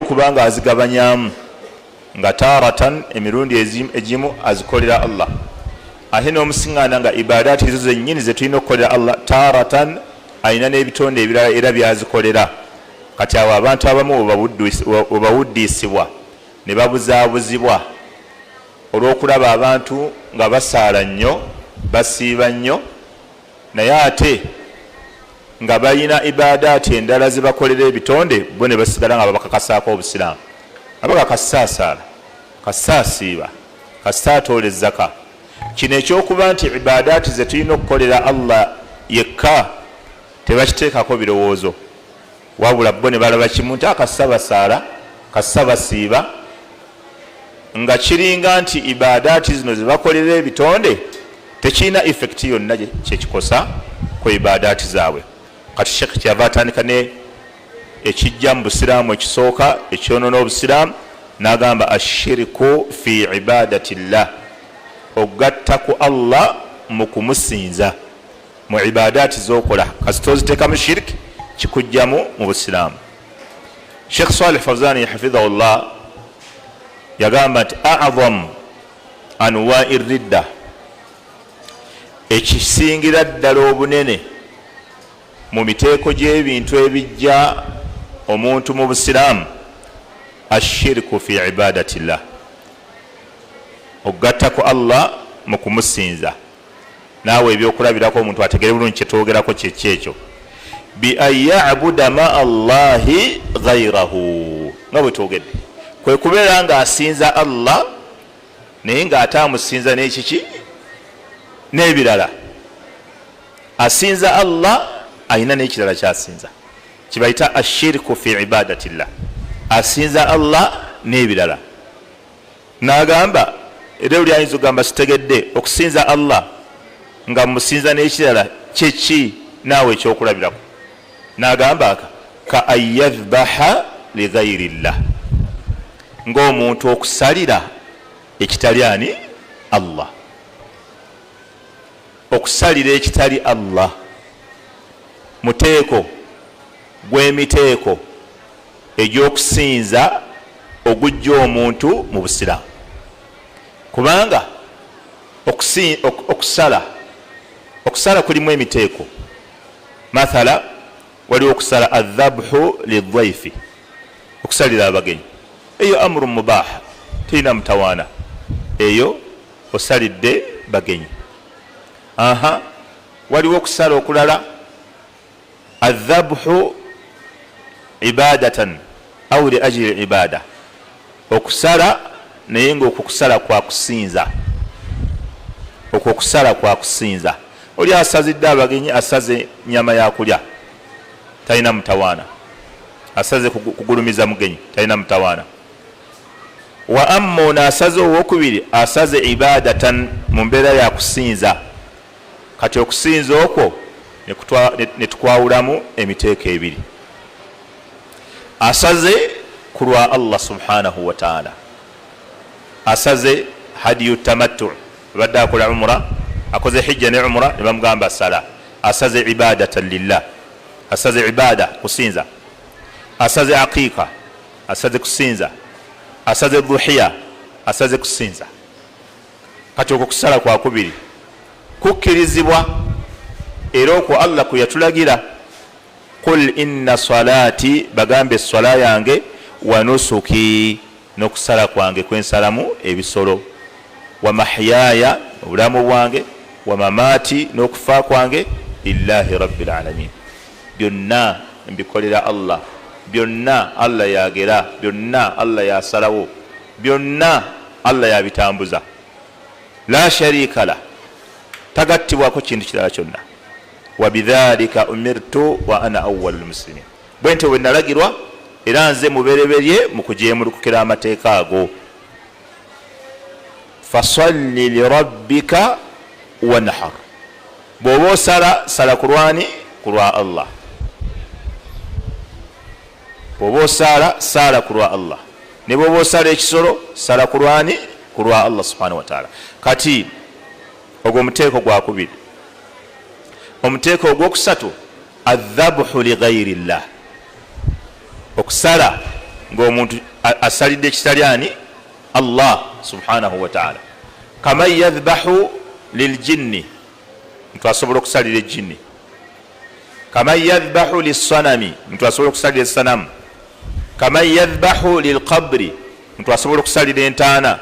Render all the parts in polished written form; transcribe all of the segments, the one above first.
Okuba nga azigabanyamu nga taratan, emirundi egimu azikolera Allah, ate n'omusiŋŋaana nga ibadaati ezo zennyini zetulina okukolera Allah, taratan alina n'ebitonde ebirala era byazikolera. Kati awo abantu abamu webawuddiisibwa ne babuzaabuzibwa olw'okulaba abantu nga basaala nnyo, basiiba nnyo, naye ate nga balina ibadaati endala zebakolera ebitonde, bo ne basigala nga babakakasaako obusiraamu. Abaga kasita asaala, kasita asiiba, kasita atoola ezzaka. Kino ekyokuba nti ibadaati zetulina okukolera Allah yekka tebakiteekako birowoozo, wabula bo ne balaba kimu nti akasita basaala, kasita basiiba, nga kiringa nti ibadaati zino zebakolera ebitonde tekirina effect yonna kyekikosa ku ibadaati zaabwe. Kati Sheekh kyava atandika ne ekijja mu busiraamu ekisooka ekyonona obusiraamu, n'agamba ashiriku fi ibadati llah, okugatta ku Allah mu kumusinza mu ibadaati zokola. Kasita oziteekamu shiriki, kikugjamu mu busiraamu. Sheekh Saleh Fawzani hafizahu llah yagamba nti azamu anwai ridda, ekisingira ddala obunene mu miteeko gy'ebintu ebijja omuntu mu busiraamu, ashirku fi ibadati llah, okugatta ku Allah mu kumusinza. Naawe ebyokulabirako omuntu ategere bulungi kyetwogerako kyeki ekyo, bi an yabuda maa llahi ghairahu, nga bwe twogedde, kwe kubeera ng'asinza Allah naye ng'ate amusinza n'ekiki? N'ebirala. Asinza Allah, alina n'ekirala kyasinza, kibayita ashirku fi ibadati llah, asinza Allah n'ebirala. N'agamba era oli ayinza okugamba, sitegedde okusinza Allah nga musinza n'ekirala kyeki? Naawe ekyokulabirako, n'agamba aka ka an yadhbaha lighairi llah, ng'omuntu okusalira ekitali ani? Allah. Okusalira ekitali Allah muteeko gw'emiteeko egy'okusinza ogujja omuntu mu busiraamu, kubanga okusala kulimu emiteeko. Mathala, waliwo okusala adhabhu lidhaifi, okusalira abagenyi. Eyo amuru mubah, terina mutawaana, eyo osalidde bagenyi. Aha, waliwo okusala okulala, adhabhu ibadatan au li ajili ibada, okusala naye nga okwo kusala kwa kusinza, okwo okusala kwa kusinza. Oli asazidde abagenyi, asaze nyama yakulya, talina mutawaana. Asaze kugulumiza mugenyi, talina mutawaana. Wa amma ono asaze owokubiri, asaze ibadatan, mu mbeera ya kusinza. Kati okusinza okwo ne tukwawulamu emiteeko ebiri: asaze ku lwa Allah subhanahu wataala, asaze hadiyu tamattu, abadde akola umura, akoze hijja ne umura, ne bamugamba sala, asaze ibadatan lillah, asaze ibada, kusinza. Asaze aqiqa, asaze kusinza. Asaze dhuhiya, asaze kusinza. Kati okwo kusala kwakubiri kukkirizibwa, era okwo Allah kwe yatulagira: qul inna salaati, bagambe eswala yange, wa nusuki, n'okusala kwange kwensalamu ebisolo, wa mahyaya, obulamu bwange, wa mamaati, n'okufa kwange, lillahi rabbil alamin, byonna mbikolera Allah, byonna Allah yagera, byonna Allah yasalawo, byonna Allah yabitambuza, la sharika lah, tagattibwako kintu kirala kyonna, wabidhalika umirtu wa ana awalu lmuslimin, bwentyo bwe nalagirwa, era nze mubereberye mu kujemulukukira amateeka ago. Fasalli lirabbika wanhar, bw'oba osala, sala ku lwani? Ku lwa Allah. Bw'oba osaala, saala ku lwa Allah, ne bw'oba osala ekisolo, sala ku lwani? Ku lwa Allah subhanahu wataala. Kati ogwo omuteeko gwakubiri. Omuteeko ogwokusatu, adhabhu lighairi llah, okusala Ngaomuntu asalidde ekitali ani? Allah subhanahu wataala. Kaman yadhbahu liljinni, muntu asobola okusalira ejjinni. Kaman yadhbahu lissanami, muntu asobola okusalira esanamu. Kaman yadhbahu lilqabri, muntu asobola okusalira entaana.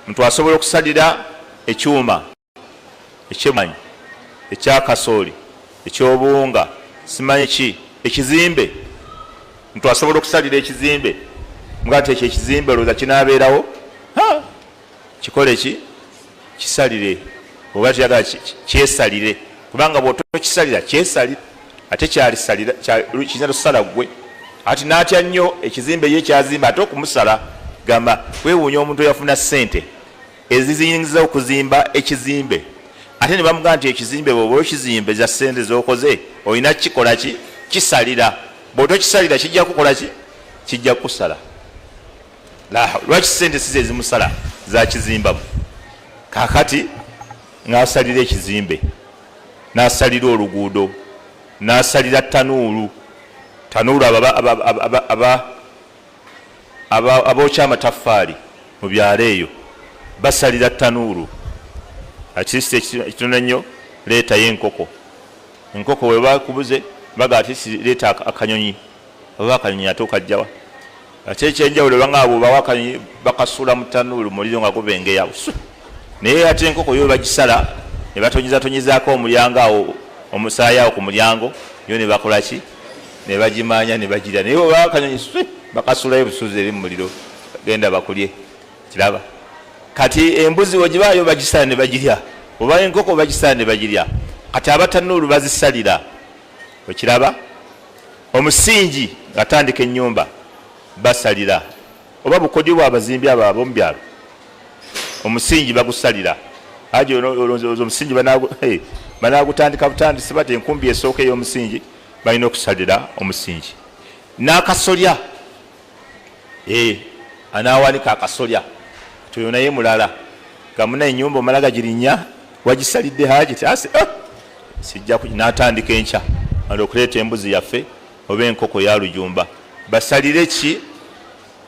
Muntu asobola okusalira ekyuma ekyemanyi, ekyakasooli, ekyobuwunga, simanyi ki, ekizimbe. Muntu asobola okusalira ekizimbe, nga nti ekyo ekizimbe olowooza kinaabeerawo, kikole ki? Kisalire. Oba tuyagala kyesalire, kubanga bwotokisalira kyesalire, ate kyalisalira kiyinza tosala gwe. Ati natya nnyo ekizimbe ye kyazimba ate okumusala. Gamba wewuunya omuntu eyafuna sente eziziyinza okuzimba ekizimbe, ate ne bamugamba nti ekizimbe bwoba okizimbe za sente zokoze olina kukikola ki? Kisalira. Bwotokisalira kijja kukola ki? Kijja kukusala. Lwaki sente size ezimusala zakizimbamu? Kakati ngasalira ekizimbe, nasalira oluguudo, nasalira tanuulu. Tanuulu abookya amataffaali mu byalo eyo basalira tanuulu. Atleast ekitono ennyo leetayo enkoko. Enkoko webakubuze baga atleast leeta akanyonyi, oba akanyonyi ate okajjawa? Ate ekyenjawulo banga bwobawa akanyonyi bakasuula mu tanuulu muliro nga gubengeya. Naye ate enkoko yo bagisala ne batonyezatonyezako omulyango awo, omusaayi awo ku mulyango, yo ne bakola ki? Ne bagimanya ne bagirya. Naye oba akanyonyi bakasuulayo busuuzi eri mu muliro, genda bakulye. Kiraba kati embuzi wegibaayo bagisala ne bagirya, oba enkoko bagisala ne bagirya. Kati abatanuulu bazisalira. Okiraba omusingi atandika ennyumba basalira, oba bukodyo bwabazimbi abo abomubyalo, omusingi bagusalira. Aje omusingi banagutandika butandisi bati enkumbi esooka ey'omusingi balina okusalira omusingi n'akasolya. Anawanika akasolya toyo naye mulala gamuna enyumba omala gagirinya wagisalidde haji ti sijja natandika enkya mala okuleeta embuzi yaffe oba enkoko ya lujumba basalire ki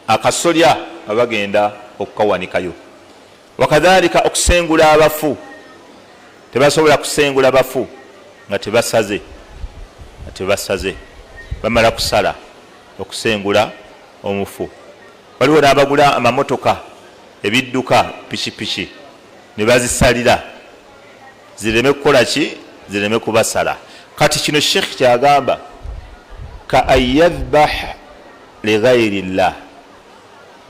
akasolya abagenda okukawanikayo. Wakadhalika okusengula abafu, tebasobola kusengula bafu nga tebasaze, nga tebasaze, bamala kusala okusengula omufu. Waliwo n'abagula amamotoka, ebidduka, pikipiki ne bazisalira zireme kukola ki? Zireme kubasala. Kati kino Sheikh kyagamba ka anyadhbah lighairi llah,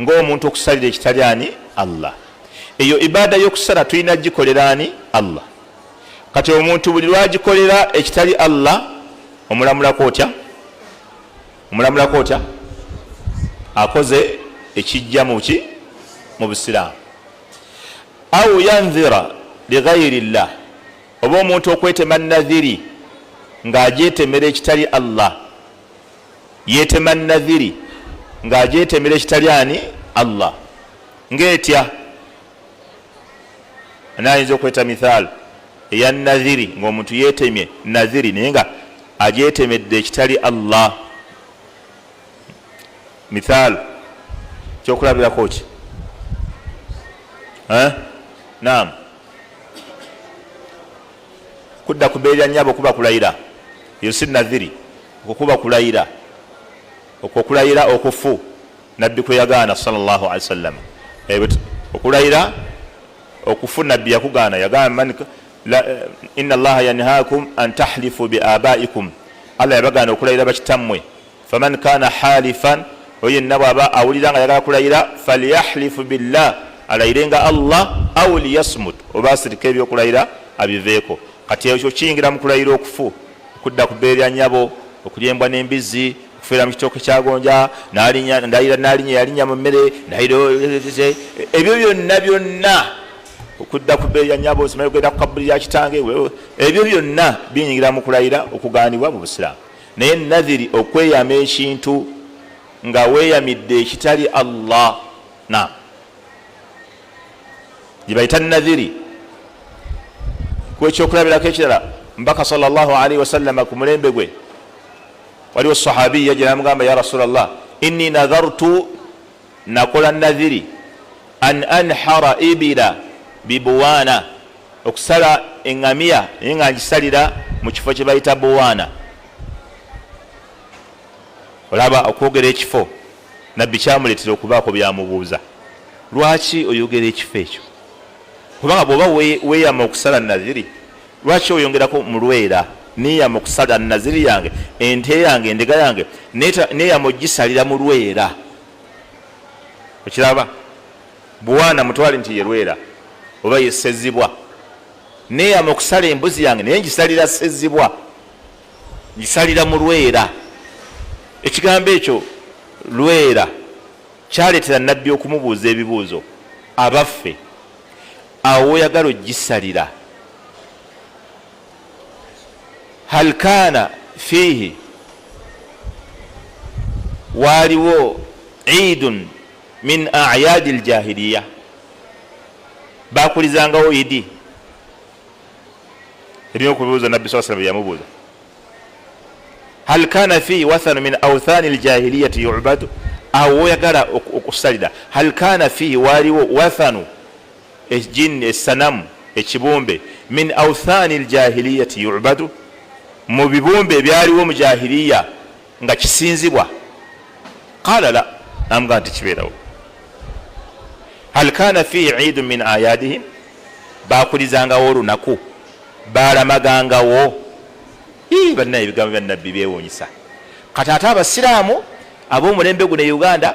ngaomuntu okusalira ekitali ani? Allah. Eyo ibaada y'okusala tulina gikolera ani? Allah. Kati omuntu buli lwagikolera ekitali Allah omulamulako otya? Omulamulako otya? Akoze ekijja muki? Mu busiraamu. Au yandhira lighairi llah, oba omuntu okwetema nadhiri ng'agyetemera ekitali Allah. Yetema nadhiri ng'agyetemera ekitali ani? Allah. Ng'etya anayinza okweta mithal eya nadhiri ng'omuntu yetemye nadhiri naye nga agyetemedde ekitali Allah? Mithal kyokulabirako ki? Naam, kudda kubeerera nyabo kuba kulayira. Eyo si nadhiri, okwo kuba kulayira. Okwo okulayira okufu nabbi kwe yagaana sallallahu alaihi wasallam. Okulayira okufu nabbi yakugaana, yagamba inna allaha yanhakum an tahlifu bi abaikum, Allah yabagaana okulayira bakitammwe. Faman kana halifan, oyo yenna bwaba awulira nga ayagala kulayira, falyahlifu billah, alayirenga Allah, au liyasmut, oba asirike ebyokulayira abiveeko. Kati ekyo kiyingira mu kulayira okufu, okudda ku bbeere lya nyabo, okulya embwa n'embizzi, okufiira mu kitooke kyagonja, ndayira nalinya yalinya mu mmere, ndayira ebyo byonna byonna, okudda ku bbeere lya nyabo, simanyi kugenda ku kabbuli lya kitange, ebyo byonna biyingira mu kulayira okugaanibwa mu busiraamu. Naye nadhiri okweyama ekintu nga weeyamidde ekitali Allah, nam gyebayita nadhiri. Kwekyokulabirako ekirala, mbaka salllahalaihi wasallama ku mulembe gwe waliwo sahabiya gye namugamba, ya rasulllah, Inni nadhartu, nakola nadhiri, an anhara ibila bibuwaana, okusala eŋŋamiya naye nga ngisalira mu kifo kye bayita Buwaana. Olaba okwogera ekifo Nabbi kyamuleetera okubaako by'amubuuza, Lwaki oyogera ekifo ekyo? Kubanga bw'oba weeyama okusala nadhiri, lwaki oyongerako mu lwera? Neeyama okusala naziri yange, ente yange, endiga yange, neeyama ogisalira mu lwera. Okiraba? Buwaana mutwale nti ye lwera oba ye Ssezibwa. Neeyama okusala embuzi yange naye ngisalira Ssezibwa, ngisalira mu lwera. Ekigambo ekyo lwera kyaleetera Nabbi okumubuuza ebibuuzo, Abaffe, awo w'oyagala ogisalira, hal kaana fiihi, waaliwo iidun min a'yaadi ljahiliya, bakulizangawo idi? Ebimu ku bibuuzo Nabbi saa salam byeyamubuuza, hal kana fihi wathanu min authani ljahiliyati yubadu, awo woyagala okusalira, hal kana fihi, waliwo wathanu, ejinni, esanamu, ekibumbe, min authani ljahiliyati yubadu, mu bibumbe ebyaliwo mu jahiliya nga kisinzibwa? Qala la, namugamba nti kibeerawo. Hal kana fihi iidu min ayadihim, bakulizangawo olunaku, balamagangawo? Bannaye, ebigambo bya Nabbi byewuunyisa. Kati ate abasiraamu ab'omulembe guno e Uganda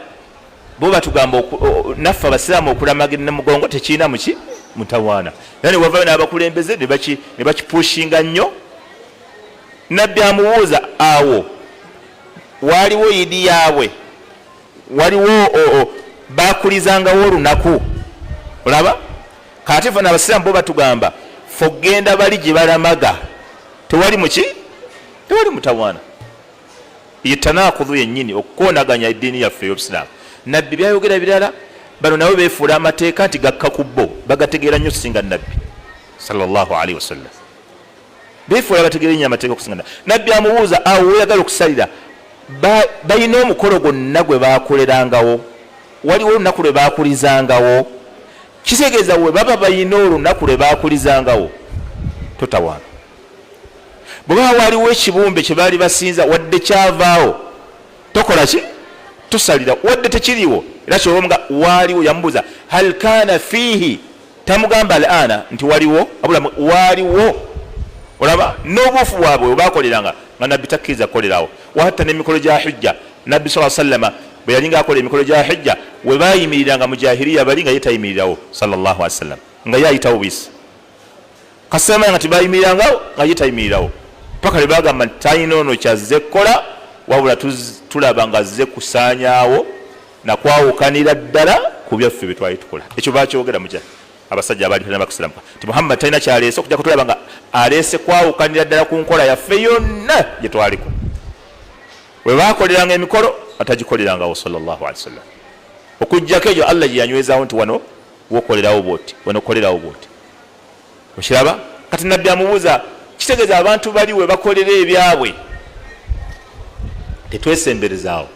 bo batugamba naffe abasiraamu okulamaga Namugongo tekirina muki mutawaana, era ne wavayo n'abakulembeze ne bakipushinga nnyo. Nabbi amubuuza, awo waaliwo yidi yaabwe, waliwo bakulizangawo olunaku? Olaba kati ffe abasiraamu bo batugamba fe okugenda bali gye balamaga tewali muki, tewali mutawaana. Ye tanakudhu yennyini, okukoonaganya eddiini yaffe ey'obusiraamu. Nabbi byayogera birala, bano nabo beefuula amateeka nti gakka ku bo, bagategeera nnyo singa Nabbi sallallahu alaihi wasallam. Beefuula bategeera nnyo amateeka okusinga Nabbi. Amubuuza, awo weyagala okusalira balina omukolo gwonna gwe bakolerangawo? Waliwo olunaku lwe bakulizangawo? Kitegeeza we baba balina olunaku lwe bakulizangawo, totawaana. Bwe baba waliwo ekibumbe kye baali basinza, wadde kyavaawo, tokola ki? Tosalira. Wadde tekiriwo era kyoba waaliwo. Yamubuuza hal kana fiihi, tamugamba al ana nti waliwo, abula waaliwo. Olaba n'obuufu bwabwe webakoleranga nga Nabbi takkiriza kukolerawo, wahatta n'emikolo gya hijja. Nabbi saa sallama bwe yalinga akola emikolo gya hijja, we bayimiriranga mu jahiriya bali, nga ye tayimirirawo sallallahu alaihi wasallam, nga ye ayitawo buyisi. Kasita nga tibayimirangawo, nga ye tayimirirawo, paka lwe bagamba nti talina ono kyazze kukola, wabula tulaba nga azze kusaanyaawo nakwawukanira ddala ku byaffe bye twali tukola. Ekyo bakyogera mutya abasajja abaali bakusiramuka nti Muhammad talina kyaleese okujja kutulaba nga aleese kwawukanira ddala ku nkola yaffe yonna gye twaliko. We bakoleranga emikolo atagikolerangawo sallallahu alaihi wasallam, okujjako egyo Allah gye yanywezaawo nti wano wokolerawo bwoti, wano kolerawo bwoti. Okiraba? Kati Nabbi amubuuza, kitegeeza abantu bali we bakolera ebyabwe tetwesemberezaawo.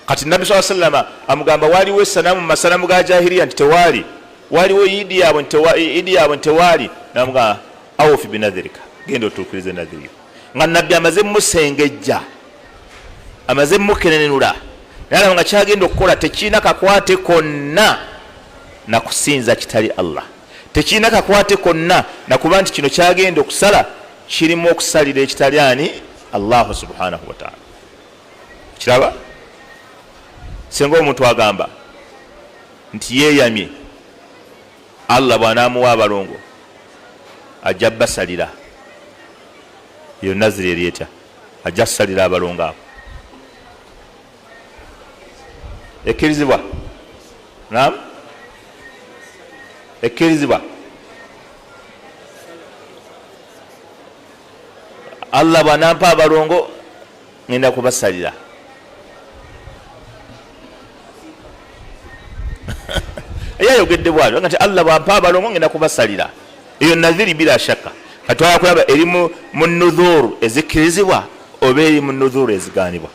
Kati Nabbi saa sallama amugamba, waliwo esanamu mu masanamu ga jahiriya? Nti tewaali. Waliwo idi yaabwe? Idi yaabwe nti tewaali. Namugamba, awufi binadhirika, genda otuukirize nadhiriyo. Nga Nabbi amaze musengejja, amaze mukenenula, naye alaba nga kyagenda okukola tekirina kakwate konna nakusinza kitali Allah, tekirina kakwate konna nakuba nti kino kyagenda okusala kirimu okusalira ekitali ani? Allahu subhanahu wataala. Kiraba singa omuntu agamba nti yeeyamye Allah bw'anaamuwa abalongo ajja basalira, eyo naziri eri etya? Ajja kusalira abalongo abo, ekkirizibwa? Nam, ekkirizibwa? Allah bw'anampa abalongo ngenda kubasalira. Ye ayogedde bwatyo nti Allah bwampa abalongo ngenda kubasalira, eyo nadhiri bila shaka. Katwala kulaba eri mu nudhuru ezikkirizibwa oba eri mu nudhuru eziganibwa.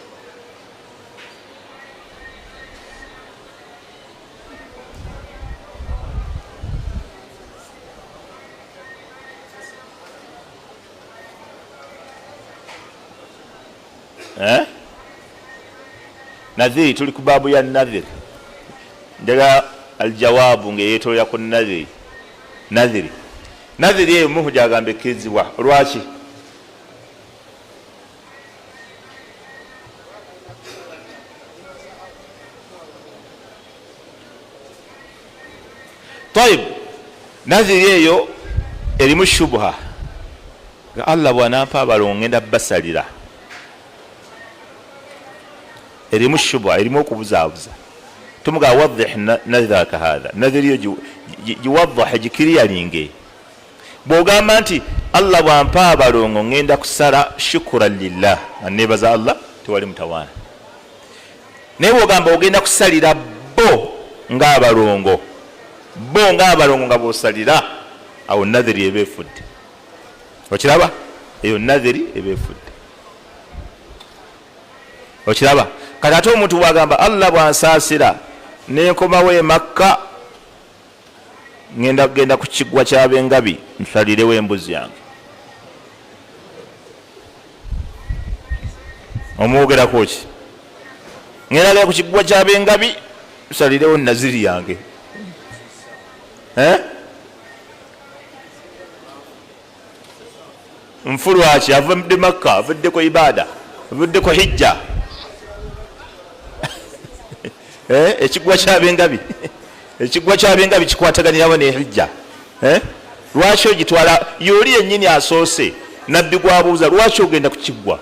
Eh? Nadhiri, tuli ku baabu ya nadhiri. Njagala aljawaabu ng'eyetolera ku nadhiri. Nadhiri, nadhiri eyo muhu gyagamba ekkirizibwa lwaki? Taib, nadhiri eyo erimu shubha nga Allah bwanampa abalongo ngenda basalira, erimu shubha, erimu okubuzaabuza. Tumuga wadhih nadhiraka hatha, nadhiri yo giwadhahe, gikiriyalinge. Bwogamba nti Allah bwampa abalongo ngenda kusala shukuran lillah, nga nebaza Allah, tewali mutawaana. Naye bwogamba ogenda kusalira bo ngaabalongo, bo ngaabalongo nga bwosalira, awo nadhiri eba efudde. Okiraba, eyo nadhiri eba efudde. Okiraba? Kati ate omuntu bwagamba Allah bwansaasira nenkomawo emakka, ngenda kugenda ku kiggwa kyabengabi nsalirewo embuzi yange, omwogerako ki? Ngenda genda ku kiggwa kyabengabi nsalirewo naziri yange. Eh? Nfu lwaki avudde Makka, avudde ku ibaada, avudde ku hijja? Eh, ekiggwa kyabengabi, ekiggwa kyabengabi kikwataganirawo ne hijja. Eh? Lwaki ogitwala yoli yennyini asoose nabbi gwabuuza lwaki ogenda ku kiggwa?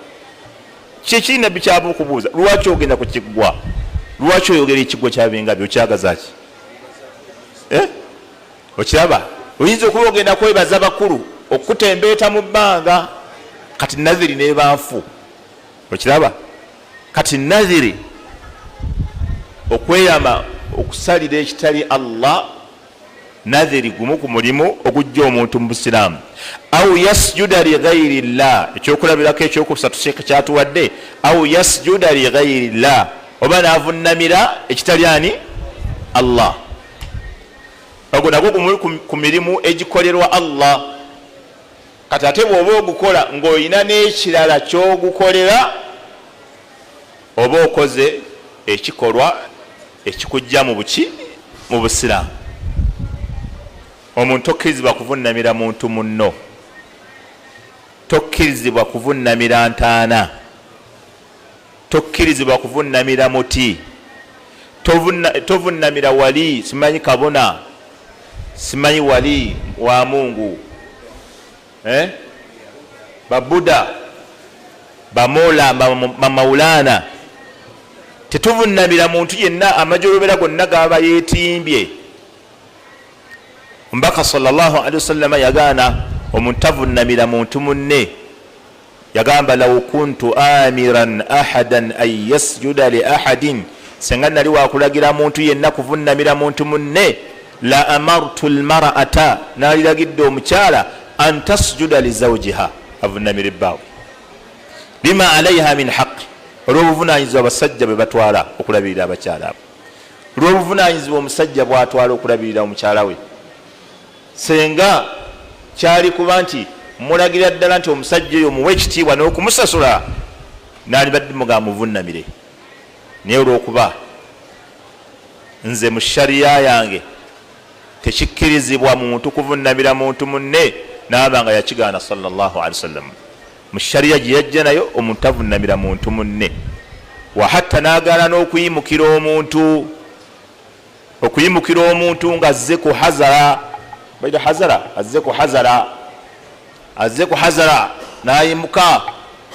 Kyekiri nabbi kyava okubuuza lwaki ogenda ku kiggwa, lwaki oyogera ekiggwa kyabengabi, okyagazaki? Eh? Okiraba, oyinza okuba ogenda kwebaza bakulu okukutembeeta mu bbanga, kati nadhiri nebanfu. Okiraba, kati nadhiri okweyama okusalira ekitali Allah, nadhiri gumu ku mulimu ogujja omuntu mu busiraamu. Au yasjuda lighairi llah, ekyokulabirako ekyokusatu sheekh kyatuwadde, au yasjuda lighairi llah, oba navunamira ekitali ani? Allah. Ogwo nagwo gumu ku mirimu egikolerwa Allah. Kati ate bw'oba ogukola ng'olina n'ekirala ky'ogukolera, oba okoze ekikolwa ekikujja mu buki? Mu busiraamu. Omuntu tokkirizibwa kuvunnamira muntu munno, tokkirizibwa kuvunnamira ntaana, tokkirizibwa kuvunnamira muti, tovunnamira wali simanyi kabona, simanyi wali wa Mungu, eh? Babuda, bamola, bamaulana. Tetuvunnamira muntu yenna, amajolobera gonna gaba yetimbye. Omubaka sallallahu alaihi wasallama yagaana omuntu tavunnamira muntu munne. Yagamba, law kuntu amiran ahadan an yasjuda li ahadin, senga nali wakulagira muntu yenna kuvunnamira muntu munne, la amartu lmarata, naliragidde omukyala, an tasjuda li zawjiha, avunnamire bbaawe, lima alaiha min haqi, olw'obuvunanyizibwa abasajja bwe batwala okulabirira abakyala abo, olw'obuvunanyizibwa omusajja bwatwala okulabirira omukyala we. Senga kyali kuba nti mulagira ddala nti omusajja oyo muwe ekitiibwa n'okumusasula, nalibadde mugamba muvunnamire. Naye olw'okuba nze mu shariya yange tekikkirizibwa muntu kuvunnamira muntu munne, naaba nga yakigaana sallallahu alaihi wasallam mu shariya gye yajja nayo, omuntu tavunnamira muntu munne, wa hatta n'agaana n'okuyimukira omuntu, okuyimukira omuntu nga azze ku hazara, baita hazara, azze ku hazara, azze ku hazara n'ayimuka,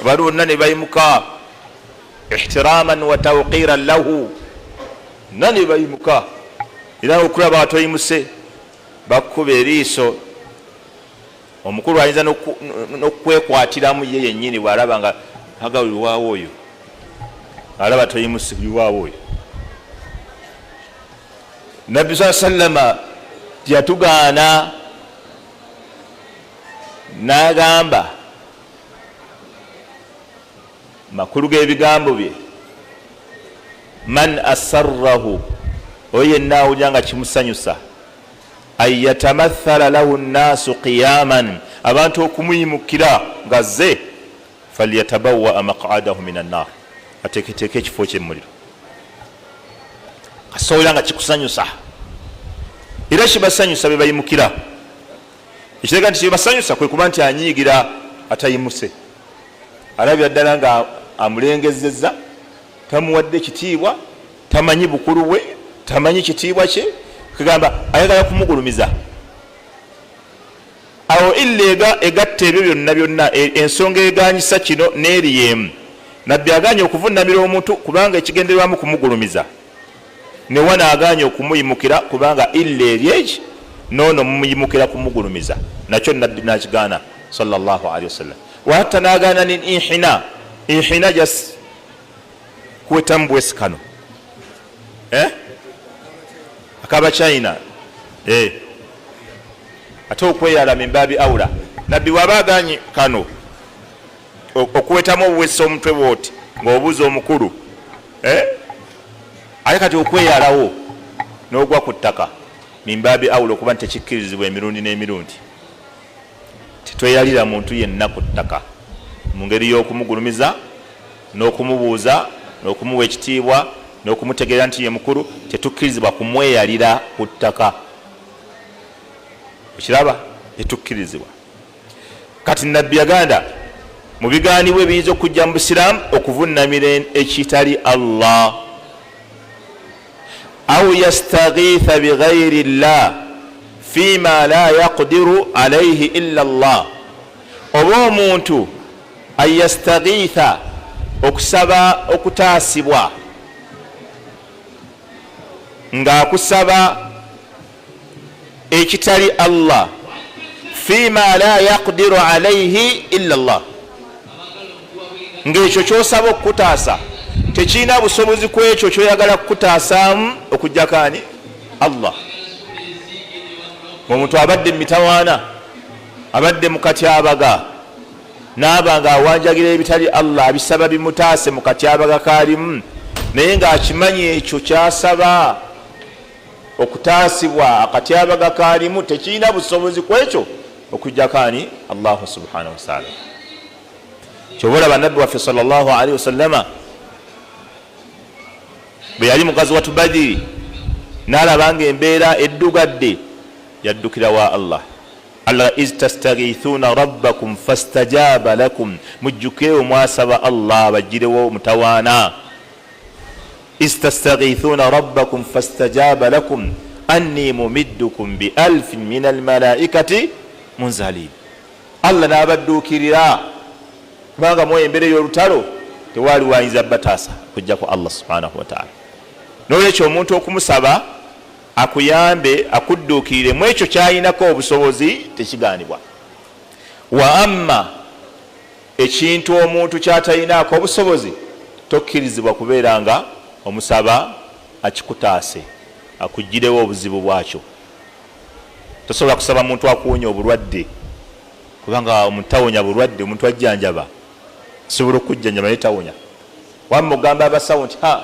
abantu bonna ne bayimuka ihtiraman wa tawqiran lahu, na ne bayimuka. Era okulaba atoyimuse bakukuba eriiso. Omukulu ayinza n'okwekwatiramu ye yennyini bw'alaba nga aga uliwaawo oyo, alaba toyimuse, uliwaawo oyo. Nabbi saa sallama yatugaana n'agamba makulu g'ebigambo bye, man asarrahu, oyo yenna awulira nga kimusanyusa, an yatamathala lahu nnaasu qiyaman, abantu okumuyimukira nga azze, Falyatabawaa maqadahu min annar, ateeketeeke ekifo kye mumuliro. Kasowera nga kikusanyusa, era kibasanyusa bebayimukira. Ekitegeeza nti kibasanyusa kwe kuba nti anyiigira atayimuse, alabira ddala nga amulengezeza, tamuwadde kitiibwa, tamanyi bukulu bwe, tamanyi kitiibwa kye, kugamba ayagala kumugulumiza. Awo illa egatta ebyo byonna byonna, ensonga eganyisa kino n'eri yemu. Nabbi aganye okuvunamira omuntu kubanga ekigendererwamu kumugulumiza, newana aganye okumuyimukira kubanga illa eri eki noono mumuyimukira kumugulumiza, nakyo nabbi nakigaana sallallahu alaihi wasallam. Wahatta nagaana ni inhina, inhina just kuwetamu bwesi kano eh? Akaba China eh. Ate okweyala mimbabi aula, nabbi waba aganye kano okuwetamu obuwesa omutwe bwoti ng'obuuza omukulu eh? Ate kati okweyalawo n'ogwa ku ttaka mimbabi aula, okuba nti tekikkirizibwa emirundi n'emirundi. Tetweyalira muntu yenna ku ttaka mu ngeri y'okumugulumiza n'okumubuuza n'okumuwa ekitiibwa n'okumutegeera nti ye mukulu. Tetukkirizibwa kumweyalira ku ttaka, okiraba? Tetukkirizibwa. Kati nabbi yaganda mu bigaanibwa ebiyinza okujja mu busiraamu okuvunamira ekitali Allah, au yastaghitha bighairi llah fima la yaqdiru alaihi illa Allah, oba omuntu anyastaghitha, okusaba okutaasibwa ng'akusaba ekitali Allah, fima la yaqdiru alaihi illa Allah, ng'ekyo kyosaba okukutaasa tekirina busobozi ku ekyo kyoyagala kukutaasaamu okujjako ani? Allah. Omuntu abadde mu mitawaana, abadde mu katyabaga, naaba nga awanjagira ebitali Allah, abisaba bimutaase mu katyabaga kaalimu, naye ng'akimanyi ekyo kyasaba okutaasibwa akatyabaga kaalimu tekirina busobozi ku ekyo okujjako ani? Allahu subhanahu wataala. Kyoba olaba nabbi waffe sallallahu alaihi wasallama bwe yali mukazi wa Tubadiri n'alaba nga embeera eddugadde, yaddukira wa Allah. Allah, iz tastaghithuna rabbakum fastajaba lakum, mujjukirewo mwasaba Allah bagirewo mutawaana. Iz tastaghithuna rabbakum fastajaba lakum anni mumiddukum bi alfin min almalaikati munzalin. Allah n'abadduukirira kubanga mwoyo embeera ey'olutalo tewaali wayinza bataasa kujjako Allah subhanahu wataala. Nolwekyo omuntu okumusaba akuyambe akudduukirire mu ekyo kyayinako obusobozi tekigaanibwa. Wa amma ekintu omuntu kyatayinaako obusobozi, tokkirizibwa kubeera nga omusaba akikutaase akugirewo obuzibu bwakyo. Tosobola kusaba muntu akuwonya obulwadde, kubanga omuntu tawonya bulwadde. Omuntu ajjanjaba, asobola okujjanjaba naye tawonya. Wamma ogamba abasawo nti ha,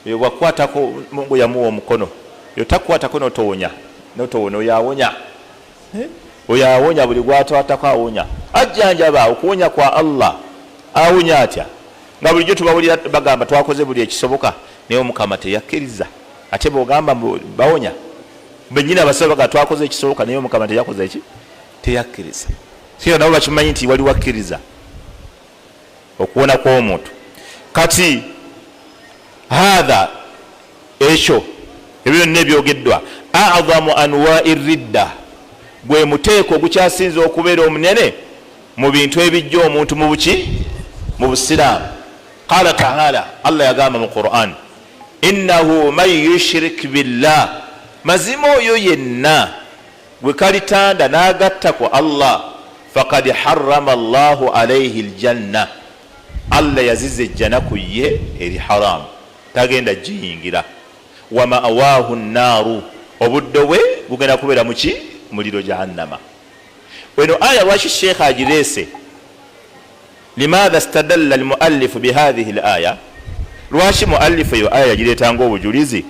oyo bwakukwatako Mungu yamuwa omukono, oyo takukwatako notowonya, notowona. Oyo awonya, oyo awonya, buli gwatwatako awonya, ajjanjaba. Okuwonya kwa Allah. Awonya atya nga bulijjo tubawulira bagamba twakoze buli ekisoboka naye Omukama teyakkiriza? Ate bwogamba bawonya benyini abasawo baga twakoze ekisoboka naye Omukama teyakoze eki, teyakkiriza. Sira nabo bakimanyi nti wali wakkiriza okuwona kw'omuntu. Kati hatha, ekyo ebyo byonna ebyogeddwa, adhamu anwai ridda, gwe muteeko ogukyasinza okubeera omunene mu bintu ebijja omuntu mu buki, mu busiraamu. Qala taala, Allah yagamba mu Quran, innahu man yushrik billah, mazima oyo yenna gwe kalitanda n'agatta ku Allah, fakad harrama Allahu alaihi ljanna, Allah yaziza ejjana ku ye eri haramu, tagenda giyingira. Wa ma'waahu nnaaru, obuddo bwe bugenda kubeera muki? Muliro jahannama. Eno aya lwaki sheekha agireese? Limaatha stadalla almuallifu bihathihi l aya? Lwaki muallifu eyo aya yagireetanga obujulizi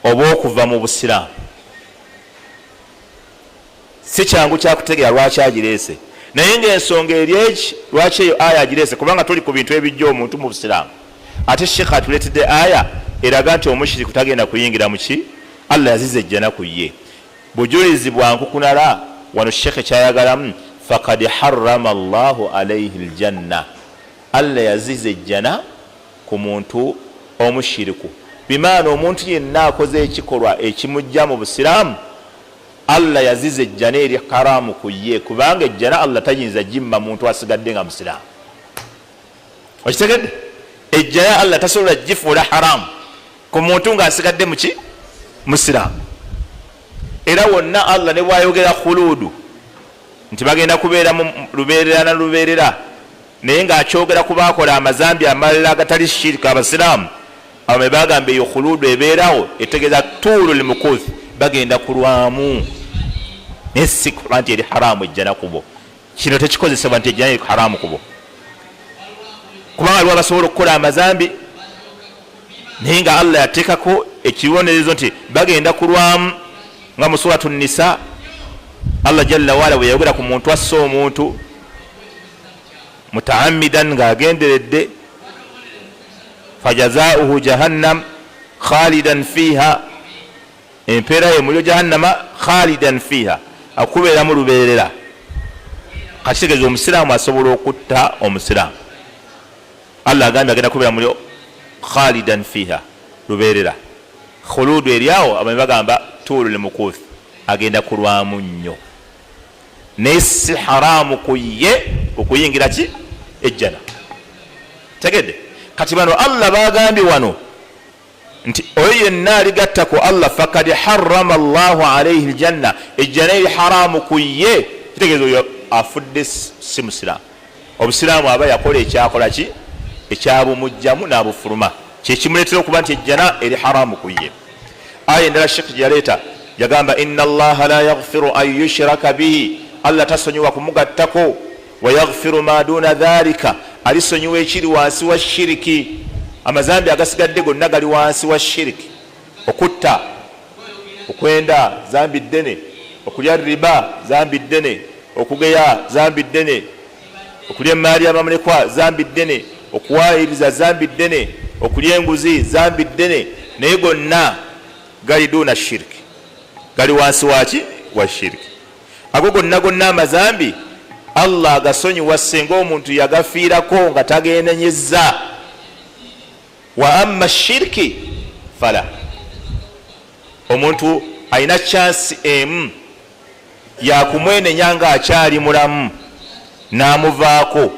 obwokuva mu busiraamu? Si kyangu kyakutegeera lwaki agireese, Naye ngaensonga eri eki, lwaki eyo aya agireese? Kubanga tuli ku bintu ebijja omuntu mu busiraamu, ate sheekh atuleetedde aya eraga nti omushiriku tagenda kuyingira muki, Allah yaziza ejjana ku ye. Bujulizi bwa nkukunala wano sheekhe kyayagalamu, fakad harama llahu alaihi ljanna, Allah yaziza ejjana ku muntu omushiriku. Bimaana omuntu yenna akoze ekikolwa ekimujja mu busiraamu, Allah yaziza ejjana eri haramu ku ye, kubanga ejjana Allah tayinza gimma muntu asigadde nga musiraamu. Okitegedde? Ejjana Allah tasobola gifuula haramu ku muntu ng'asigadde muki? Musiraamu. Era wonna Allah ne bwayogera khuluudu nti bagenda kubeera mu lubeerera na lubeerera, naye ng'akyogera ku baakola amazambi amalala agatali shirika, abasiraamu abo be bagamba eyo khuluudu ebeerawo etegeeza tuulu lmukuth, bagenda kulwamu, naye si kuba nti eri haramu ejjana kubo. Kino tekikozesebwa nti ejjana eri haramu kubo, kubanga waliwo abasobola okukola amazambi naye nga Allah yateekako ekibonerezo nti bagenda kulwamu, nga mu suratu Nisa Allah jalla waala bwe yayogera ku muntu asse omuntu mutaamidan ng'agenderedde, fajazauhu jahannam khalidan fiha, empeera ye muliro jahannama, khalidan fiha, akubeeramu lubeerera. Kakitegeeza omusiraamu asobola okutta omusiraamu, Allah agambye agenda kubeera muliro khalidan fiha, lubeerera. Khuludu eryawo abamu bagamba tuulu lmukuth, agenda kulwamu nnyo, naye si haramu ku ye okuyingira ki? Ejjana. Tegedde? Kati bano Allah bagambye wano nti oyo yenna aligatta ku Allah, fakad harama llahu alaihi ljanna, ejjana eri haramu ku ye. Kitegeeza oyo afudde si musiraamu, obusiraamu aba yakola ekyakola ki ekyabumugjamu n'abufuluma, kyekimuleetera okuba nti ejjana eri haramu ku ye. Aya endala shekh gyeyaleeta yagamba, inna allaha la yaghfiru an yushraka bihi, Allah tasonyiwa kumugattako, wayaghfiru ma duna dhalika, alisonyiwa ekiri wansi wa shiriki. Amazambi agasigadde gonna gali wansi wa shiriki: okutta, okwenda zambi ddene, okulya riba zambi ddene, okugeya zambi ddene, okulya emaali yabamulekwa zambi ddene, okuwayiriza zambi ddene, okulya enguzi zambi ddene, naye gonna gali duna shiriki, gali wansi waki? Wa shiriki. Ago gonna gonna amazambi Allah agasonyiwa singa omuntu yagafiirako nga tagenenyezza. Wa amma shiriki fala, omuntu alina chansi emu yakumwenenya nga akyali mulamu n'amuvaako.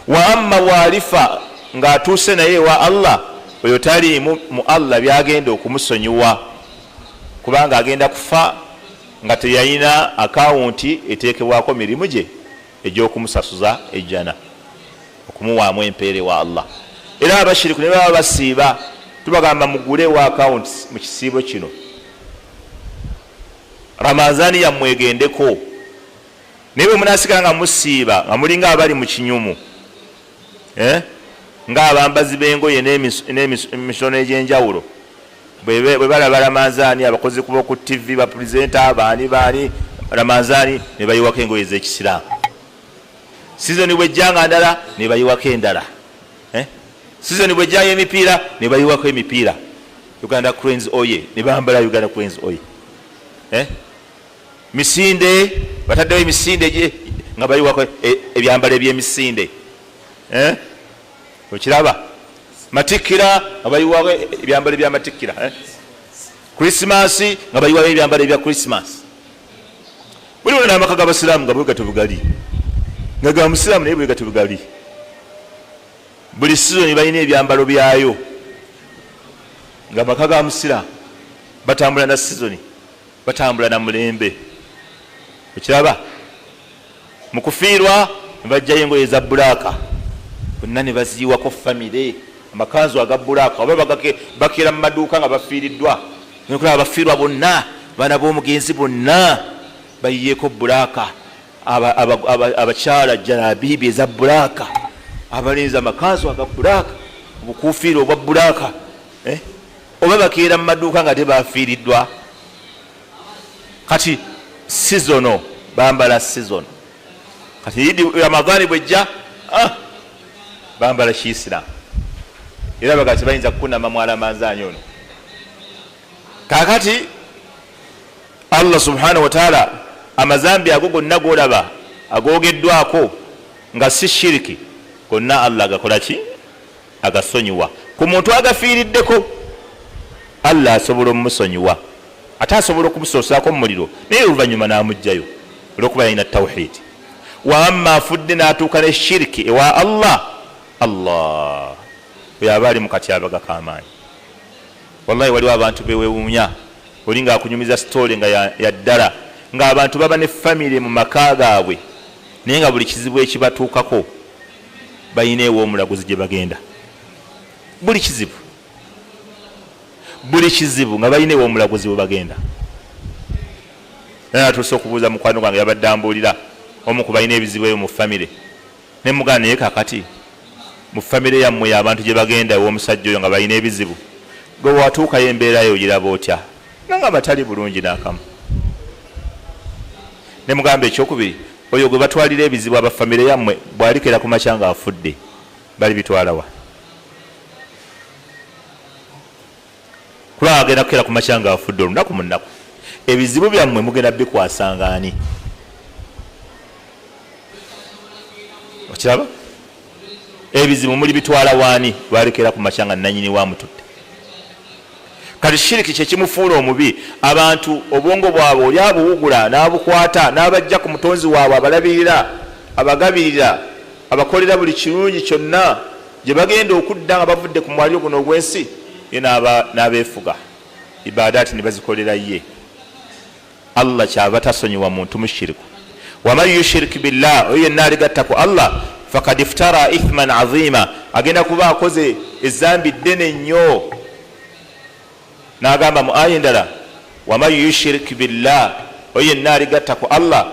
Wa amma bwalifa ng'atuuse naye ewa Allah, oyo taliimu mu Allah byagenda okumusonyiwa, kubanga agenda kufa nga teyalina akawunti eteekebwako mirimu gye egy'okumusasuza ejjana, okumuwaamu empeera ewa Allah. Era abashiriku ne baba basiiba, tubagamba mugulewo akawunti mu kisiibo kino, Ramazani yammwe egendeko. Naye bwe munasigala nga musiiba nga mulinga abali mu kinyumu, eh? Ng'abambazi b'engoye n'emisono egy'enjawulo, bwe balaba Ramazani, abakozi kuba ku TV, bapurezenta baani baani, Ramazani ne bayiwako engoye ez'ekisiraamu, sizoni bwejjanga ndala ne bayiwako endala, eh? Sizoni bwejjayo emipiira ne bayiwako emipiira, Uganda Cranes oye, ne bambala Uganda Cranes oye, eh? Misinde bataddewo emisinde nga bayiwako ebyambalo ebyemisinde, eh? Okiraba matikkira nga bayiwako ebyambalo ebyamatikkira, eh? Krisimasi nga bayiwayo ebyambalo ebya Krisimasi. Buli wona amaka g'abasiraamu nga bwegatyo bugali, nga ga musiraamu naye bwegatyo bugali. Buli sizoni balina ebyambalo byayo, nga amaka ga musiraamu batambula na sizoni, batambula na mulembe. Okiraba mu kufiirwa ne bajjayo engoye za bulaaka bonna ne baziyiwako famire, amakanzu aga bulaaka, oba bakeera mu maduuka nga bafiiriddwa, nokulaba bafiirwa bonna, baana b'omugenzi bonna bayiyeeko bulaaka, abakyala jalabibi eza bulaaka, abalenzi amakanzu aga bulaaka, obukuufiira obwa bulaaka, eh? Oba bakeera mu maduuka nga tebafiiriddwa. Kati sizono bambala season. Kati idi Ramadhani bwejja, ah, bambala kiisiramu, era baga tebayinza kukunama mwala manzaanyi ono. Kakati Allah subhanahu wataala amazambi ago gonna golaba agogeddwako nga si shiriki, gonna Allah agakola ki? Agasonyiwa. Ku muntu agafiiriddeko, Allah asobola omumusonyiwa, ate asobola okumusoosaako mu muliro, naye oluvannyuma n'amugjayo olwokuba yalina tawhidi. Wa amma afudde n'atuuka ne shiriki ewa Allah, Allah oyo aba ali mu katyabaga k'amaanyi. Wallahi waliwo abantu bewewuunya, oli ng'akunyumiza sitoole nga ya ddala, ng'abantu baba ne famire mu maka gaabwe, naye nga buli kizibu ekibatuukako balina ew'omulaguzi gye bagenda. Buli kizibu, buli kizibu nga balina ew'omulaguzi we bagenda. Naye atuuse okubuuza mukwano gwange, yabadde ambuulira omu ku balina ebizibu ebyo mu famire, ne mugana, naye kakati mu famire yammwe abantu gye bagenda ew'omusajja oyo nga balina ebizibu, gwe watuukayo embeera yo ogiraba otya? Nangamba tali bulungi n'akamu. Ne mugamba ekyokubiri, oyo gwe batwalira ebizibu aba famire yammwe bw'alikera ku makya ng'afudde, balibitwala wa? Kuba agenda kukera ku makya ng'afudde olunaku mu nnaku, ebizibu byammwe mugenda bikwasanga ani? Okiraba, ebizibu muli bitwala waani lwalikera ku makya nga nanyini wa mututte? Kati shiriki kyekimufuula omubi. Abantu obwongo bwabwe oli abuwugula n'abukwata n'abajja ku mutonzi waabwe abalabirira, abagabirira, abakolera buli kirungi kyonna, gye bagenda okudda nga bavudde ku mwaliro guno ogw'ensi, ye n'abeefuga ibadaati ne bazikolera ye. Allah kyava tasonyiwa muntu mushiriku. Waman yushiriki billah, oyo yenna aligatta ku Allah, fakad iftara ithman azima, agenda kuba akoze ezambi ddene nnyo. N'agamba mu aya endala, waman yushiriki billah, oyo yenna aligatta ku Allah,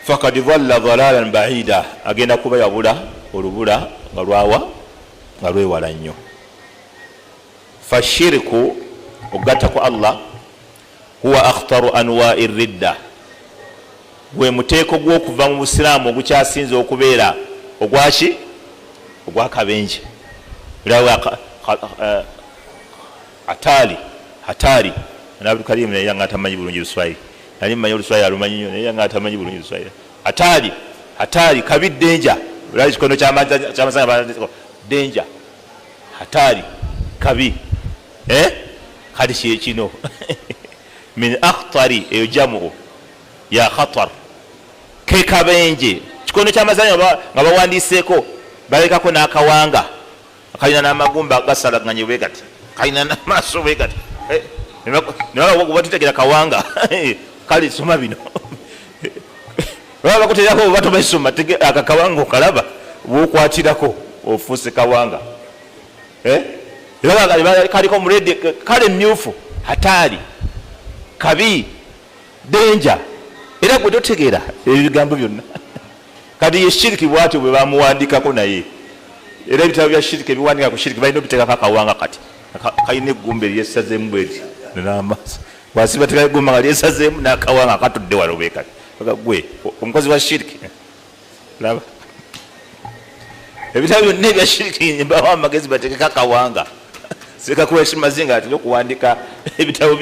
fakad dhalla dhalalan baida, agenda kuba yabula olubula nga lwawa nga lwewala nnyo. Fashiriku, okugatta ku Allah, huwa akhtaru anwai ridda, gwe muteeko gw'okuva mu busiraamu ogukyasinze okubeera ogwaki? Ogwakabenje. Hatari hatari. Abdulkarim naye nga atamanyi bulungi Luswayiri, nali mmanyi Oluswayiri alumanyi nnyo, naye nga atamanyi bulungi Luswayiri. Hatari hatari, kabi, danger. Olaba ekikono kyamasanga, danger, hatari, kabi, eh? Kati kyekino min akhtari, eyo jamu ya khatar, kekabenje. Kikono kyamazanyo nga bawandiseeko, balekako n'akawanga kalina n'amagumba gasalaganye bwe gati, kalina n'amaaso bwe gati, batutegera kawanga. Kale soma bino, baba bakuterako oba tobasoma, aka kawanga okalaba, bwokwatirako ofuuse kawanga. Kaliko muredi kale myufu. Hatari, kabi, danger, era gwe totegeera ebigambo byonna. Kati ye shiriki bwatyo bwe bamuwandikako, naye era ebitabo bya shiriki ebiwandika ku shiriki balina obitekako akawanga. Kati kalina eggumba eryesazeemu bweti n'amaaso wansi, batekayo eggumba nga lyesazeemu n'akawanga katudde wano bwe kati, gwe omukozi wa shiriki. Laba ebitabo byonna ebya shiriki, mbawo amagezi batekeko akawanga. Sekakuwesimazinga atera okuwandika ebitabo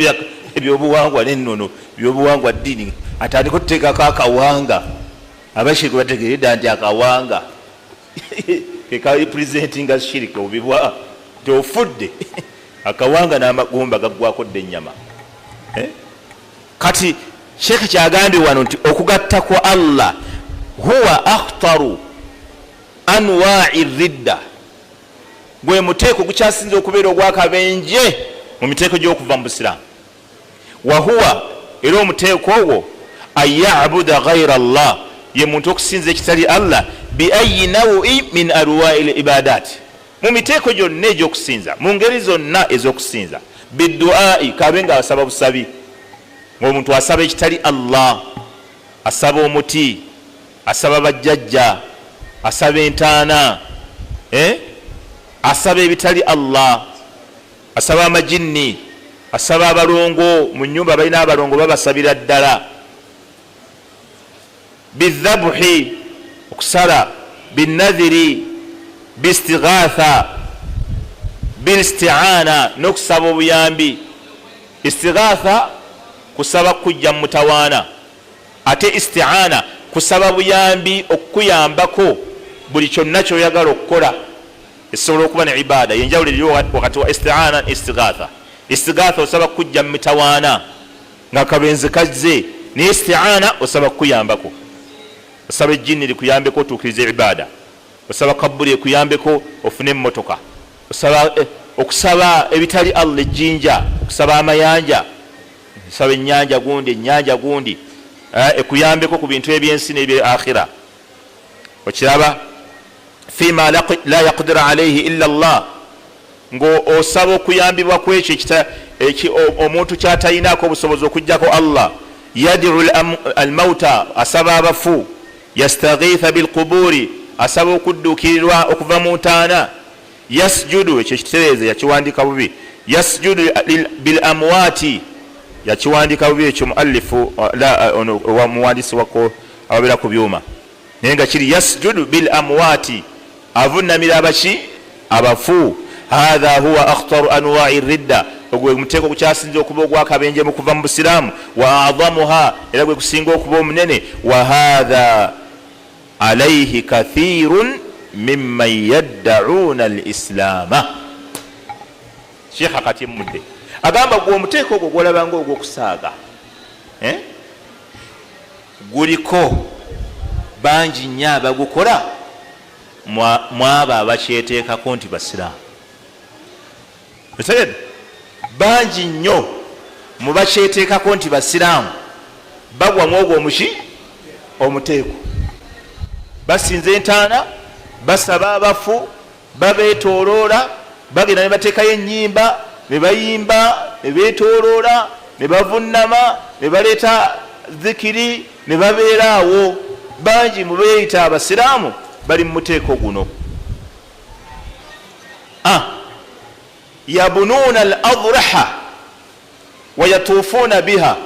ebyobuwangwa n'ennono, byobuwangwa, ddiini, atandika otuteekako akawanga, abashiriki bategeredda nti akawanga kekarepresentinga shiriki, obubibwa nti ofudde, akawanga n'amagumba gaggwako dda ennyama. Kati sheekh kyagambye wano nti okugatta ku Allah huwa akhtaru anwai ridda, gwe muteeko gukyasinze okubeera ogwakabenje mu miteeko gy'okuva mu busiraamu. Wahuwa, era omuteeko ogwo, an yabuda ghaira llah, ye muntu okusinza ekitali Allah, biayi naui min arwai libadat, mu miteeko gyonna egy'okusinza, mu ngeri zonna ez'okusinza, biduai, kabe nga asaba busabi, ngaomuntu asaba ekitali Allah, asaba omuti, asaba bajjajja, asaba entaana, eh? Asaba ebitali Allah, asaba amajinni, asaba abalongo mu nyumba, balina abalongo babasabira ddala, bidhabuhi. Okusala binadhiri, bistighatha, bilistiana, n'okusaba obuyambi. Istighatha kusaba kujja mu mutawaana, ate istiana kusaba buyambi okukuyambako buli kyonna kyoyagala okukola esobola okuba ne ibada. Yenjawulo eriwo wakati wa istiana ne istighatha. Istighatha osaba kujja mu mitawaana nga kabenzi kazze, naye istiana osaba kukuyambako, osaba ejjini likuyambeko otuukiriza ibada, osaba kabuli ekuyambeko ofune emmotoka, osaba okusaba ebitali Allah, ejjinja, okusaba amayanja, osaba ennyanja gundi, ennyanja gundi ekuyambeko ku bintu ebyensi n'ebye akhira. Okiraba, fima la yaqdiru alaihi illa Allah, ng'osaba okuyambibwa ku ekyo omuntu kyatayinaako obusobozi okugjako Allah. Yad'u almauta, asaba abafu. Yastaghitha bilquburi, asaba okudduukirirwa okuva mu ntaana. Yasjudu, ekyo ekitereeze yakiwandika bubi, yasjudu bil amwati, yakiwandika bubi ekyo muallifu omuwandiisi wako ababeera ku byuma, naye nga kiri yasjudu bil amwati, avunamira abaki? Abafu. Hatha huwa akhtaru anwai ridda, ogwe muteeko gukyasinze okuba ogwakabenje mu kuva mu busiraamu. Wa adhamuha, era gwe gusinga okuba omunene. Wa hatha alaihi kathirun mimman yaddauna alislaama. Sheekha kati emudde agamba gwe omuteeko ogwo gwolabanga ogwokusaaga, guliko bangi nnyo abagukola mwabo abakyeteekako nti basiraamu. Otegedde? Bangi nnyo mubakyeteekako nti basiraamu bagwa mu ogwo omuki omuteeko. Basinza entaana, basaba abafu, babeetoloola, bagenda ne bateekayo ennyimba ne bayimba ne beetoloola ne bavunnama ne baleeta zikiri ne babeera awo. Bangi mu beeyita abasiraamu bali mu muteeko guno. Yabunuuna al adriha wayatuufuuna biha,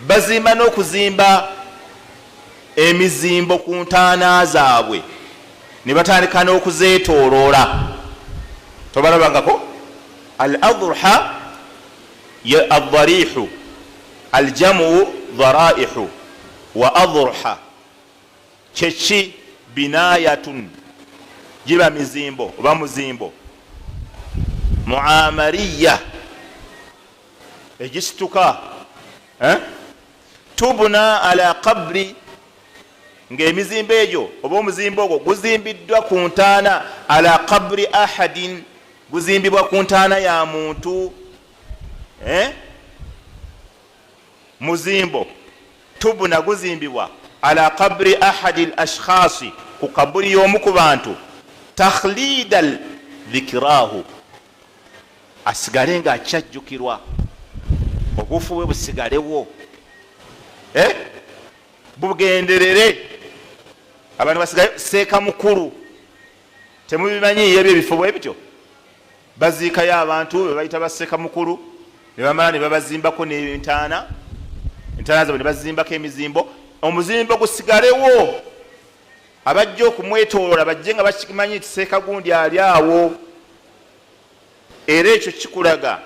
bazimba n'okuzimba emizimbo ku ntaana zaabwe ne batandika n'okuzeetooloola. Tobalabangako? Al adriha ye adarihu, aljamu dharaihu, wa adruha kyeki? Binayatun, giba mizimbo oba muzimbo muamariya egisituka, tubuna ala qabri, ng'emizimbo egyo oba omuzimbo ogwo guzimbiddwa ku ntaana. Ala qabri ahadin, guzimbibwa ku ntaana ya muntu. Muzimbo tubuna guzimbibwa ala qabri ahadi l ashkhasi, ku kaburi y'omu ku bantu, takhlida dhikirahu, asigale nga akyajjukirwa, obuufu bwe busigalewo, bugenderere abantu basigale seeka mukulu. Temubimanyiiyo ebyo ebifo bwe bityo? Baziikayo abantu bebayita baseeka mukulu, ne bamala ne babazimbako n'entaana, entaana zaabwe ne bazimbako emizimbo, omuzimbo gusigalewo, abajja okumwetoloola bajje nga bakimanyi nti seeka gundi ali awo. Era ekyo kikulaga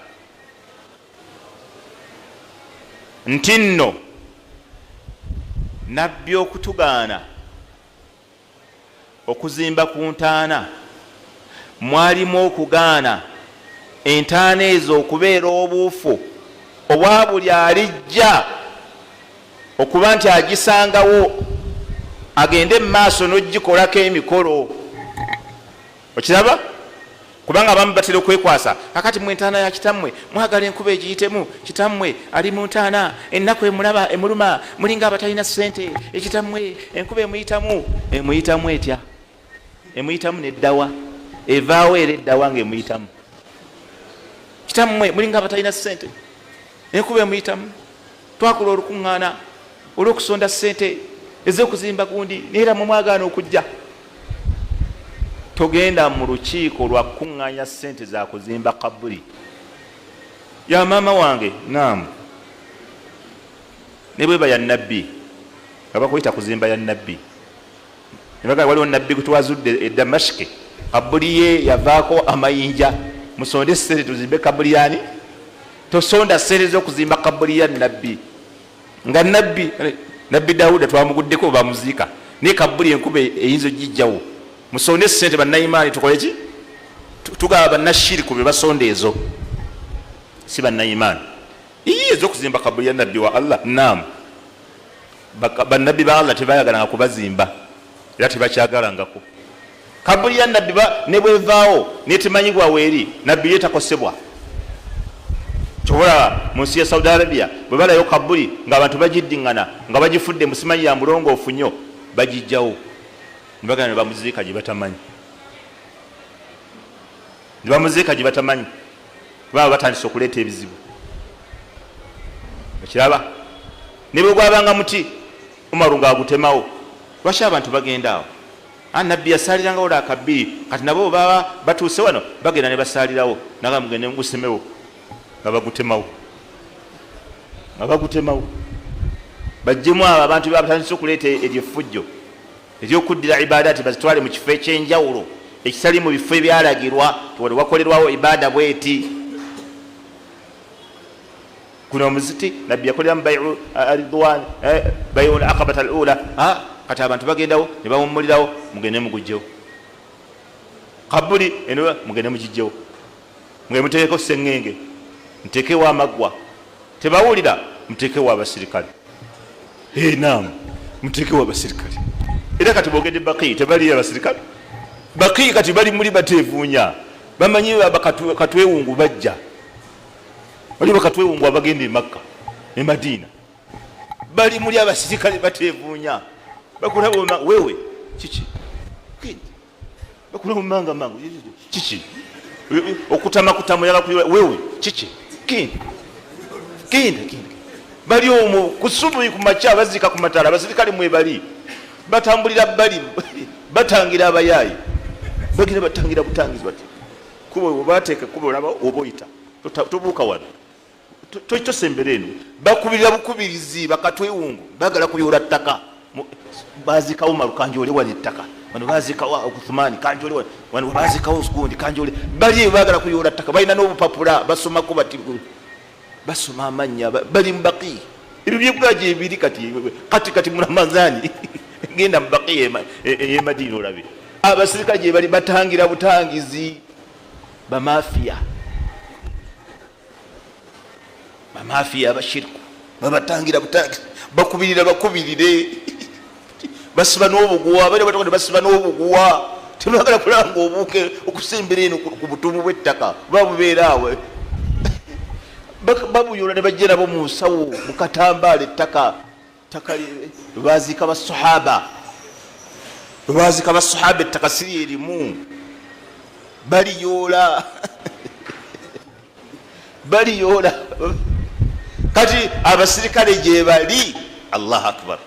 nti nno nabbi okutugaana okuzimba ku ntaana mwalimu okugaana entaana ezo okubeera obuufu obwa buli alijja okuba nti agisangawo agende mu maaso n'ogikolako emikolo. Okiraba? Kubanga abamu batera okwekwasa, kakati mwe entaana ya kitammwe mwagala enkuba egiyitemu, kitammwe ali mu ntaana ennaku emulaba emuluma, mulinga abatalina ssente, ekitammwe enkuba emuyitamu. Emuyitamu etya? Emuyitamu neddawa? Evaawo era eddawa nga emuyitamu? Kitammwe mulinga abatalina ssente, enkuba emuyitamu, twakola olukuŋŋaana olw'okusonda ssente ez'okuzimba gundi, naye era mwe mwagaana okujja. Togenda mu lukiiko lwa kukuŋŋaanya ssente za kuzimba kaburi ya maama wange. Naamu, ne bweba ya nabbi, nga bakuyita kuzimba ya nabbi. Nebaga waliwo nabbi gwe twazudde e Damashiki, kabuli ye yavaako amayinja, musonde sente tuzimbe kabuli yani. Tosonda sente z'okuzimba kabuli ya nabbi, nga nabbi Dawuda twamuguddeko bamuziika, naye kabuli enkuba eyinza ogijjawo. Musonde sente bannaimaani, tukole ki? Tugaba bannashiriku be basonda ezo, si bannaimaani. Ii, ez'okuzimba kabuli ya nabbi wa Allah. Nam bannabbi ba Allah tebayagalanga kubazimba, era tebakyagalangako kabuli ya nabbi. Ne bwevaawo netemanyibwa weeri, nabbi ye takosebwa. Kyobalaba mu nsi ya Saudi Arabia bwe balayo kabuli ng'abantu bagiddiŋŋana nga bagifudde musimanyi ya mulongoofu nnyo, bagijjawo nebagenda ne bamuziika gye batamanyi, ne bamuziika gye batamanyi, kubanga batandise okuleeta ebizibu. Okiraba, ne bwe gwabanga muti, Umaru ng'agutemawo. Lwaki abantu bagenda awo? Nabbi yasaalirangawo laaka bbiri, kati nabo baba batuuse wano bagenda ne basaalirawo. Naga mugende mugusemewo, nga bagutemawo, nga bagutemawo, bajjemu abo abantu batandise okuleeta eryo effujjo eryokuddira ibadati bazitwale mu kifo ekyenjawulo ekitali mu bifo ebyalagirwa tiwali wakolerwawo ibada bweti. Guno omuziti nabbi yakoleramu baiu ridwan, baiu aqabat al ula. Kati abantu bagendawo ne bawummulirawo, mugende mugugjewo. Kabuli eno mugende mugijjewo, mugende muteekeko seŋŋenge, muteekewo amaggwa. Tebawulira, muteekewo abasirikale. Nam, muteekewo abasirikale. Era kati bogedde Baqii, tebaliyo abasirikale Baqii, kati bali muli bateevuunya, bamanyi katwewungu bajja. Waliwo bakatwewungu abagenda e Makka ne Madiina, bali muli abasirikale bateevuunya, bakulaba wewe kiki, bakulaba mumanga mangu kiki, okutamakutamu wewe kiki, kinda kinda kinda. Bali omwo kusubuyi kumakya bazika ku matala, abasirikale mwebali batambulira, bali batangira abayaayi, bagenda batangira butangizi bati kuba obateeka kuba olaba oba oyita tobuuka wano, tosembera eno. Bakubirira bukubirizi bakatwewungu, bagala kuyoola ttaka. Bazikawo Umaru, kanjole wano ettaka, wano bazikawo Uthmani, kanjole wano, bazikawo gundi, kanjole. Bali eyo bagala kuyoola ttaka, balina n'obupapula basomako bati, basoma amannya. Bali mu Baqii, ebyo byekugaa gyebiri kati kati kati mu Ramazani genda mu Baqii ey'Emadiina olabe abasirikale gye bali batangira butangizi. Bamafiya, bamafiya abashiriku babatangira butangizi, bakubirira bakubirire, basiba n'obuguwa, bali batoka basiba n'obuguwa, tebagala kulaba nga obuuke okusembera eno ku butuumu bw'ettaka buba bubeera awo, babuyola ne bajja nabo mu nsawo mu katambaala. Ettaka ttaka lwebaziika basahaba, lwebaziika basahaba, ettaka siri erimu, baliyoola, baliyoola. Kati abasirikale gyebali. Allah akbar!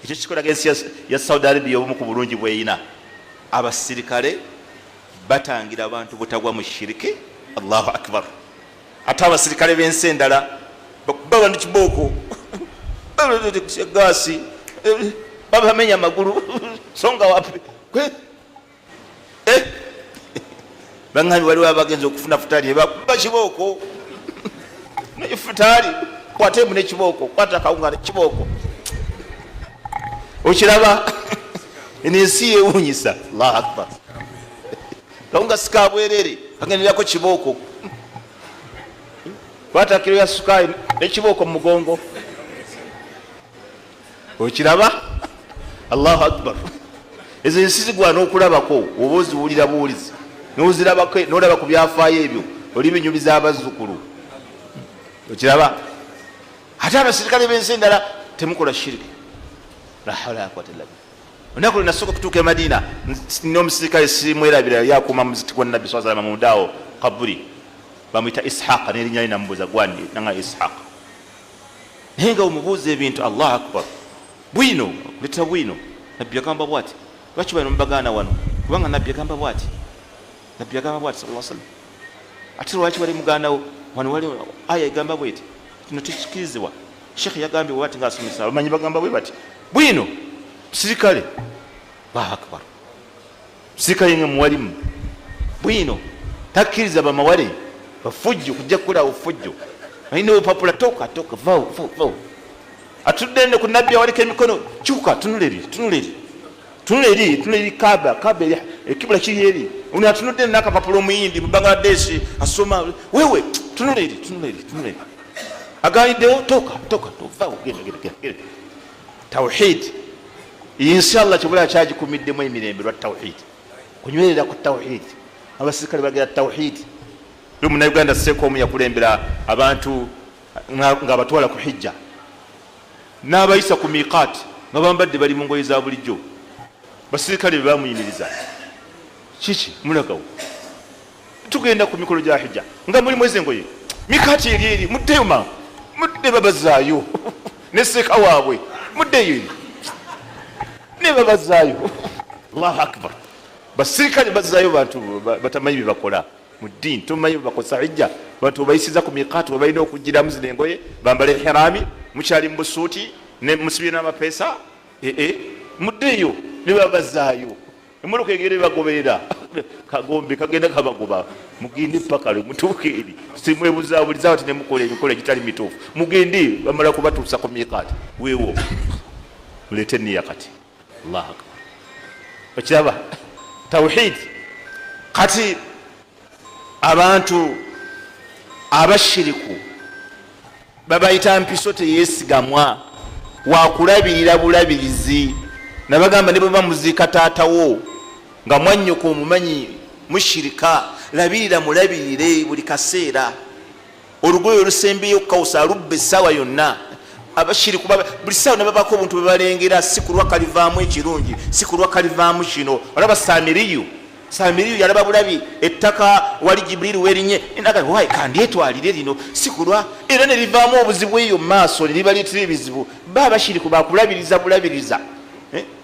Ekyo kikolaga ensi ya Saudi Arabia obumu ku bulungi bweyina, abasirikale batangira abantu butagwa mu shiriki. Allahu akbar! Ate abasirikale b'ensi endala bakuba abantu kibooko, gaasi, babamenya amagulu, songa wapi. Baŋŋambye waliwo abagenza okufuna futaali nebakuba kibooko nefutaali, kwata emu nekibooko, kwata akawunga nekibooko. Okiraba, eno ensi yewunyisa. Allahu akbar! Kawunga sikabwerere, kagenderako kibooko, kwata kiro ya sukaali nekibooko mu mugongo. Okiraba, Allahu akbar! Ezo ensi zigwana okulabako, oba oziwulira buwulizi nozirabako, nolaba ku byafaayo ebyo, oli binyumiza abazzukulu. Okiraba, ate abasirikale b'ensi endala temukola shiriki. La hawla wala quwwata illa billah. Olunaku lwe nasooka okutuuka e Madiina, n'omusirikale simwerabira, yali akuuma muziti gwa nabbi saa salama mundaawo kaburi, bamuyita Ishaqa n'erinnya lye. Namubuuza gwani, nanga Ishaqa, naye nga omubuuza ebintu, Allah akbar, bwino leta bwino. Nabbi agamba bwati, lwaki bano mubagaana wano? Kubanga nabbi agamba bwati, nabbi agamba bwati sallallahu alaihi wasallam. Ate lwaki wali mugandawo wano? Wali aya egamba bweti, kino tekikirizibwa. Sheekh yagambye bwati ngaasomesa, abamanyi bagamba bwe bati, bwino sirikale. Allahu akbar. Sirikale nga muwalimu bwino takkiriza bamawale bafujjo kujja kukola obufujjo, alina obupapula, toka toka, vawo vawo vawo. Atudde ne ku nabbi awalika emikono, kyuka, tunula eri, tunula eri, tunula eri, tunula eri, Kaaba, Kaaba eri, ekibula kiri eri. Ono atunudde n'akapapula, omuyindi mu Bangladesh asoma, wewe tunula eri, tunula eri, tunula eri. Aganiddewo, toka toka, vawo, genda genda genda. Tawhid, inshallah, kibula kyagikumiddemu emirembe lwa tawhid, kunywerera ku tawhid. Abasirikale bagera tawhid. Munauganda seeka omu yakulembera abantu ng'abatwala ku hijja, n'abayisa ku miqat nga bambadde, bali mu ngoye za bulijjo. Basirikale be bamuyimiriza, "Kiki mulagawo? Tugenda ku mikolo gya hijja nga mulimu ezi engoye, mikati eri eri, muddeyo mangu, mudde." Babazaayo ne seeka waabwe, "Muddeyo eri," ne babazaayo. Allahu akbar! Basirikale bazaayo bantu batamanyi bye bakola mu ddiini. Tomanyi bwe bakosa hijja, bantu obayisiza ku miqaati we balina okugiramu zino engoye, bambale hirami, mukyali mu busuuti musibye n'amapeesa. Ee, muddeeyo. Ne babazaayo, emmotoka egenda ebagoberera, kagombe kagenda kabagoba, mugende paka lwe mutuuka eri. Simwebuzabuliza bati nemukola emikolo egitali mituufu. Mugende, bamala kubatuusa ku miqaati, weewo muleete niya. Kati Allahu akbar, okiraba tawhid. Kati abantu abashiriku babayita mpiso teyesigamwa, wakulabirira bulabirizi. Nabagamba ne bweba muziika taatawo nga mwannyoko omumanyi mushirika, labirira, mulabirire buli kaseera. Olugoye olusembeyo okukawusa alubba essaawa yonna. Abashiriku buli ssaawa nebabako obuntu bwebalengera, si kulwa kalivaamu ekirungi, si kulwa kalivaamu kino. Olaba Samiriyu, Samiriyu yalaba bulabi ettaka wali Jiburiri werinye, wayi kandyetwalire lino, si kulwa era nerivaamu obuzibu eyo mumaaso, neribaleetera ebizibu. Ba abashiriku bakulabiriza bulabiriza.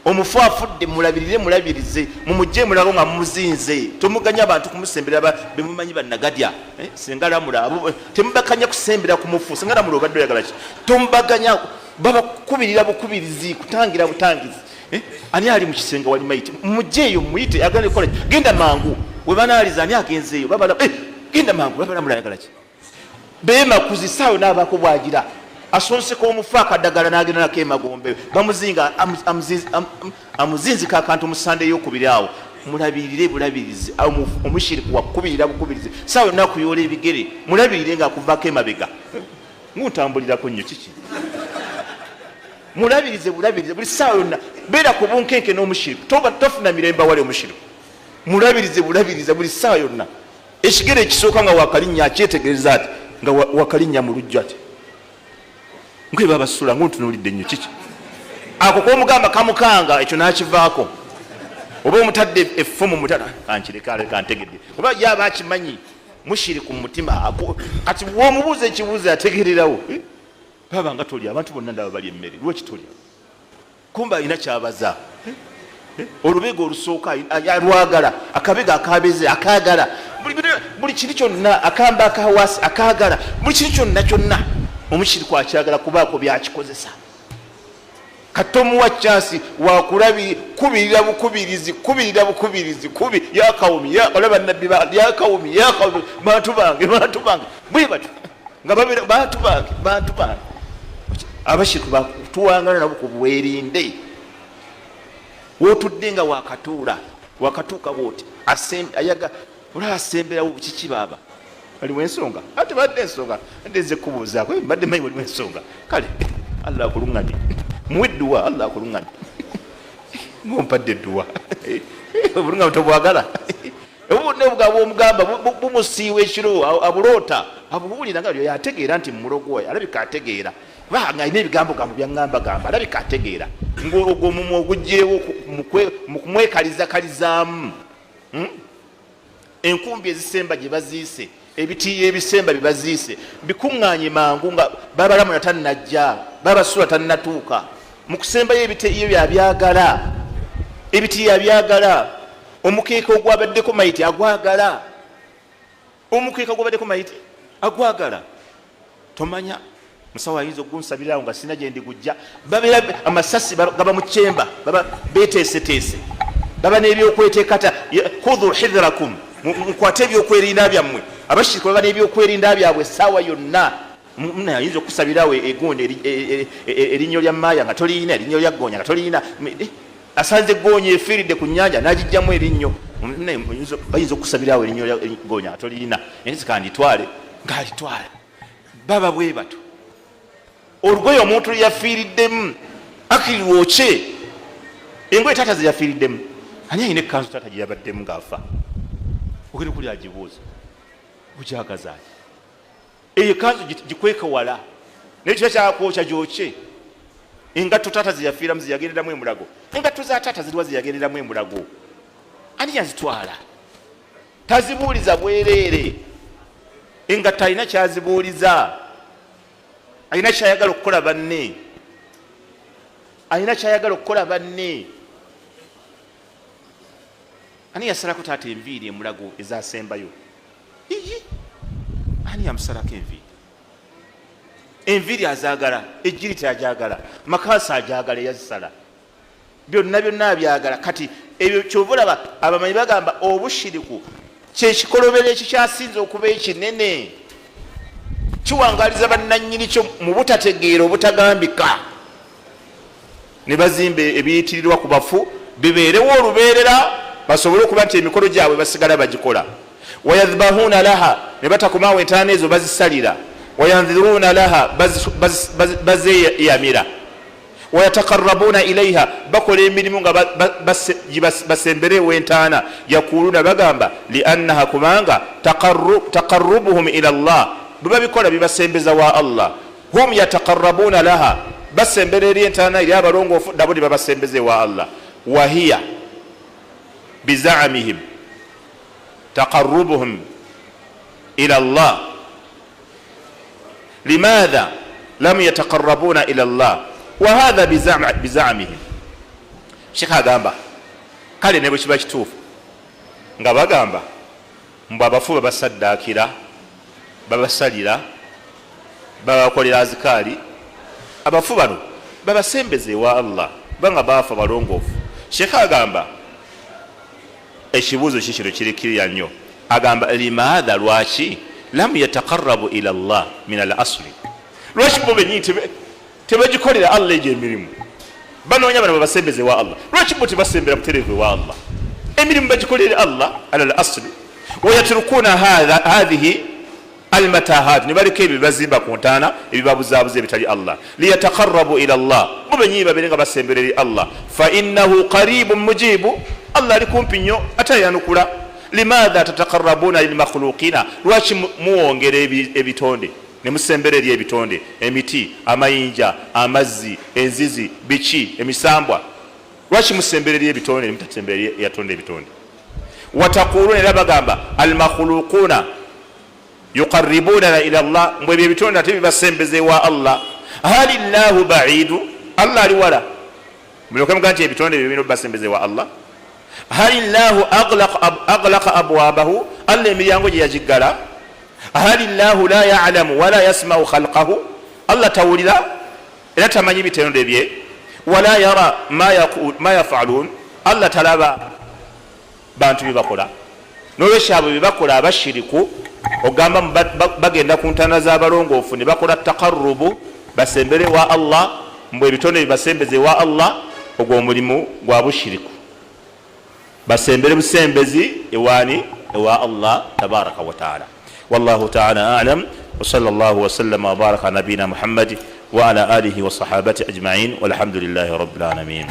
Omufu afudde, mulabirire, mulabirize, mumugye mulago nga mumuzinze. Tomuganya abantu kumusembera bemumanyi banagadya. Senga lamula abo, temubakanya kusembera ku mufu. Senga lamula, obadde oyagala ki? Tomubaganya, babakubirira bukubirizi, kutangira butangizi. Ani ali mu kisenge wali maiti? Mugyeeyo muyite, agenda kukola ki? Genda mangu webanaaliza. Ani agenzeeyo? Babala, genda mangu, babalamula, ayagala ki? Bemakuzi saawe naabako bwagira asonseka omufu akadagala nagenda nako emagombe, bamuzinga, amuzinzika akantu musande eyokubiri awo. Mulabirire bulabirizi. Omushiriku wakubirira bukubirizi, saawe nakuyoola ebigere. Mulabirire nga akuvako emabega, nguntambulirako nnyo kiki? Mulabirize bulabirize buli saawa yonna, beera ku bunkenke n'omushiriku, tofuna mirembe awali omushiriku. Mulabirize bulabirize buli saawa yonna. Ekigere ekisooka nga wakalinnya, akyetegereza ati nga wakalinnya mu lujja, ati nkwe babasula, nguntunuulidde nnyo kiki? Ako komugamba kamukanga, ekyo nakivaako. Oba omutadde effumu mutala, kankireka, kantegedde. Oba yaba akimanyi mushiriku mu mutima. Kati womubuuza ekibuuzo ategererawo. Baba nga tolya, abantu bonna ndaba bali emmere, lwaki tolya? Kumba alina kyabaza. Olubega olusooka alwagala, akabega akabeze akagala, buli kiri kyonna, akamba akawasi akagala, buli kiri kyonna kyonna omushiriku akyagala kubaako byakikozesa. Katomuwa chansi, wakulabi kubirira bukubirizi, kubirira bukubirizi, kubi yakawumi olaba nabbi yakawumi, yakawumi, bantu bange, bantu bange, bwe batyo nga babeera bantu bange, bantu bange. Abashiriku bakutuwangana nabo ku bwerinde. Wotudde nga wakatuula, wakatuuka bwoti, ayaga olaba asemberawo, kiki baaba? Waliwo ensonga? Ate badde ensonga nze kubuuzaako, mbadde manyi waliwo ensonga. Kale Allah akuluŋŋamye, muwe edduwa, Allah akuluŋŋamye. Ngompadde edduwa, obuluŋŋamu tobwagala. Obugabo omugamba bumusiiwa ekiro, abuloota, abuwulira nga yategeera nti mulogo alabika ategeera, kuba nga alina ebigambo gambo byaŋŋamba gamba, alabika ategeera ngaogwo omumwa ogugyewo mu kumwekalizakalizaamu. Enkumbi ezisemba gye baziise, ebitiiyo ebisemba bye baziise bikuŋŋaanye mangu nga babalamula tannajja, babasula tannatuuka. Mu kusembayo ebitiiyo byabyagala, ebitiiyo abyagala, omukeeka ogwabaddeko mayiti agwagala, omukeeka gwabaddeko mayiti agwagala. Tomanya Musawo ayinza okugunsabirirawo nga sina gyendigujja. Babeera amasasi gaba mu kyemba, baba beteeseteese, baba n'ebyokweteekata. Khudhu hidhrakum, mukwate ebyokwerinda byammwe. Abashiriki baba n'ebyokwerinda byabwe essaawa yonna. Ayinza okusabirawo egundi erinnyo lya maaya nga toliyina, erinnyo lya goonya nga toliyina. Asanze goonya efiiridde ku nnyanja n'agijjamu erinnyo. Bayinza okusabirawo erinnyo lya goonya nga toliyina, enzikanditwale ng'alitwala. Baba bwe bato. Olugoye omuntu lyeyafiiriddemu akiri lwokye, engoye taata zeyafiiriddemu. Ani alina ekkanzu taata gye yabaddemu ng'afa? Ogenda okuli agibuuza, ogyagazaaki? Eyo ekanzu gikweke wala, naye kiba kyakwokya gyokye. Engatto taata zeyafiiramu, zeyagenderamu emulago, engatto za taata ziriwa zeyagenderamu emulago? Ani yazitwala? Tazibuuliza bwereere. Engatto alina kyazibuuliza, alina kyayagala okukola banne, alina kyayagala okukola banne. Ani yasalako taata enviiri emulago ezasembayo? Iyi, ani yamusalako enviiri? Enviiri azaagala, ejjiri tyajagala, makaasi ajagala, eyazisala byonna byonna abyagala. Kati ebyo kyova olaba abamanyi bagamba obushiriku kyekikolobero ekikyasinze okuba ekinene, kiwangaliza bannannyini kyo mu butategeera obutagambika, ne bazimba ebiyitirirwa ku bafu bibeerewo olubeerera, basobole okuba nti emikolo gyabwe basigala bagikola. Wayadhbahuuna laha, ne batakomaawo entaana ezo bazisalira. Wayandhiruuna laha, bazeyamira. Wayatakarrabuuna ilaiha, bakola emirimu nga basembere ew'entaana. Yakuuluuna, bagamba, liannaha, kubanga taqarrubuhum ila llah, bwe babikola bibasembeza wa Allah. Hum yataqarrabuuna laha, basembera eri entaana eri abalongoofu, nabo ne babasembeza ewa Allah. Wahiya bizaamihim taqarrubuhum ila llah, limaadha lam yataqarrabuuna ila llah wahatha bizaamihim. Shekha agamba kale ne bwe kiba kituufu nga bagamba mbu abafu babasaddaakira, babasalira, babakolera azikaali, abafu bano babasembeza ewa Allah kubanga baafa balongoofu. Shekha agamba ekibuuzo kikino kiri kiriya nnyo. Agamba limaadha, lwaki lam yataqarabu ila llah min al asli, lwaki bo benyini tebagikolera Allah egyo emirimu? Banoonya bano babasembeze ewa Allah, lwaki bo tebasembera butereevu ewa Allah? Emirimu bagikolere Allah ala al asli. Wayatrukuna hadhihi almatahat, ne baleka ebyo bebazimba ku ntaana ebibabuzaabuza ebitali Allah. Liyataqarabu ila llah, bo benyini babeere nga basembera eri Allah. Fa innahu qaribun mujibu, Allah ali kumpi nnyo ate ayanukula. Limaadha tataqarabuna lilmakhluqina, lwaki muwongera ebitonde ne musembera eri ebitonde, emiti, amayinja, amazzi, enzizi, biki, emisambwa? Lwaki musembera eri ebitonde ne mutasembera eri eyatonda ebitonde? Watakuluna, era bagamba almakhluquna yuqaribunana ila llah, mbwe ebyo ebitonde ate bibasembeza ewa Allah. Hali llahu baidu, Allah ali wala? Mulyoke muga nti ebitonde ebyo birina obasembeza ewa Allah. Hali llahu aghlaqa abwabahu, Allah emiryango gye yagiggala? Hali llahu la yalamu wala yasmau khalqahu, Allah tawulira era tamanyi bitendo bye? Wala yara ma yafalun, Allah talaba bantu byebakola? Nolwekyo abo byebakola abashiriku, ogamba bagenda ku ntaana z'abalongoofu ne bakola taqarrubu basembere ewa Allah, mbwe ebitonde bibasembeze ewa Allah, ogwo omulimu gwa bushiriku. Basembere busembezi ewani? Ewa Allah tabaraka wataala. Wallahu taala alam, wasala llahu wasallama wabaraka ala nabiyina Muhammadi wa ala alihi wa sahabati ajmain, walhamdulillahi rabbil alamin.